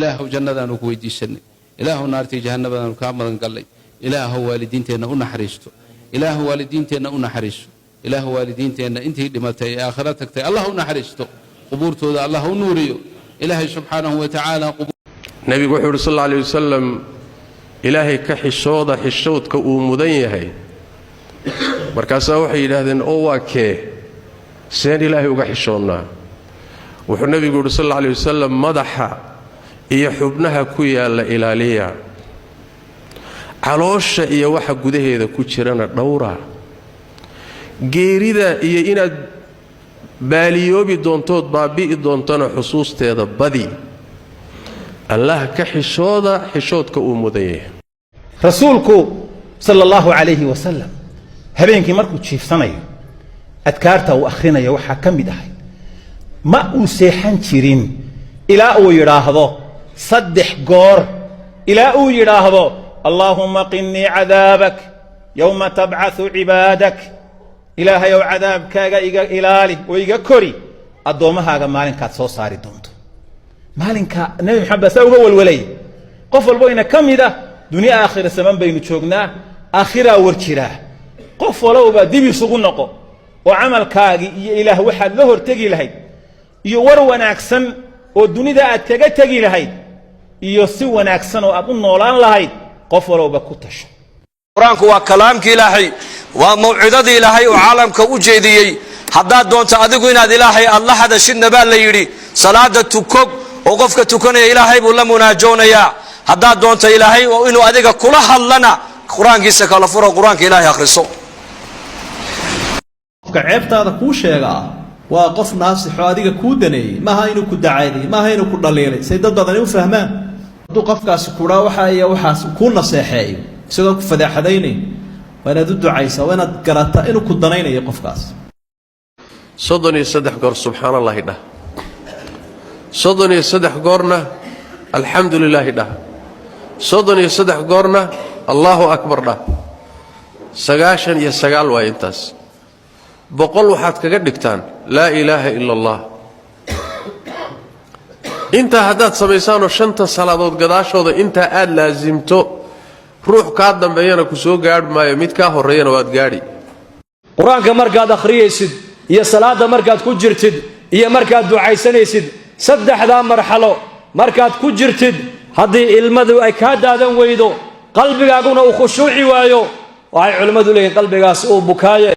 Ilaahow, jannadaanu ku weydiisanay. Ilaahow, naartii jahannabadaanu kaa magan gallay. Ilaahow, waalidiinteenna u naxariisto. Ilaahow, waalidiinteenna u naxariiso. Ilaahow, waalidiinteenna intii dhimatay ee aakhiro tagtay Allah u naxariisto, qubuurtooda Allah u nuuriyo. Ilaahay subxaanahu wa tacaala. Nebigu wuxuu yidhi sal alla alay wasalam: "Ilaahay ka xishooda xishoodka uu mudan yahay." Markaasaa waxay yidhaahdeen: "Oo waa kee? Seen Ilaahay uga xishoonnaa?" Wuxuu nebigu yidhi sal alla alay wasalam: "Madaxa iyo xubnaha ku yaalla ilaaliya, caloosha iyo waxa gudaheeda ku jirana dhowra. Geerida iyo inaad baaliyoobi doontood baabbi'i doontona xusuusteeda badi. Allah ka xishooda xishoodka uu mudan yahay." Rasuulku sala allahu calayhi wasalam habeenkii markuu jiifsanayo, adkaarta uu akhrinayo waxaa ka mid ahay, ma uu seexan jirin ilaa uu yidhaahdo saddex goor, ilaa uu yidhaahdo: "Allaahumma qinnii cadaabak yowma tabcathu cibaadak." Ilaahayow, cadaabkaaga iga ilaali oo iga kori addoommahaaga maalinkaad soo saari doonto. Maalinka Nebi Maxamed baa saa uga walwalay. Qof walbo ina ka mid ah, dunya aakhira saman baynu joognaa, aakhiraa war jiraa. Qof walowba dib isugu noqo oo camalkaagii iyo Ilaah waxaad la hortegi lahayd iyo war wanaagsan oo dunida aad kaga tegi lahayd iyo si wanaagsan oo aad u noolaan lahayd, qof walowba ku tasho. Qur-aanku waa kalaamki Ilaahay, waa mawcidadii Ilaahay uu caalamka u jeediyey. Haddaad doonto adigu inaad Ilaahay aad la hadashidna, baa la yidhi, salaada tuko, oo qofka tukanaya Ilaahay buu la munaajoonayaa. Haddaad doonto Ilaahay inuu adiga kula hadlana, Qur-aankiisa kala furo, Qur-aanka Ilaahay akhriso. Qofka ceebtaada kuu sheegaa waa qof naasixoo adiga kuu daneeyey, maaha inuu ku dacaydiyey, maaha inuu ku dhaliilay, say dad badani u fahmaan. Hadduu qofkaasi kuhaa waxa iyo waxaas kuu naseexeeyo isagoo ku fadeexadaynayn, waa inaad u ducaysaa, waa inaad garataa inuu ku danaynayo qofkaas. 33 goor subxaan allahi dhah, 33 goorna alxamdu lilaahi dhah, 33 goorna Allaahu akbar dhah. 99 waay intaas. 100 waxaad kaga dhigtaan laa ilaaha ila Allah. Intaa haddaad samaysaanoo shanta salaadood gadaashooda intaa aad laasimto, ruux kaa dambeeyana ku soo gaadh maayo, mid kaa horreeyana waad gaadhi. Qur-aanka markaad akhriyaysid iyo salaadda markaad ku jirtid iyo markaad ducaysanaysid, saddexdaa marxalo markaad ku jirtid, haddii ilmadu ay kaa daadan weydo, qalbigaaguna uu khushuuci waayo, waxay culimmadu leeyihin qalbigaas uu bukaaye.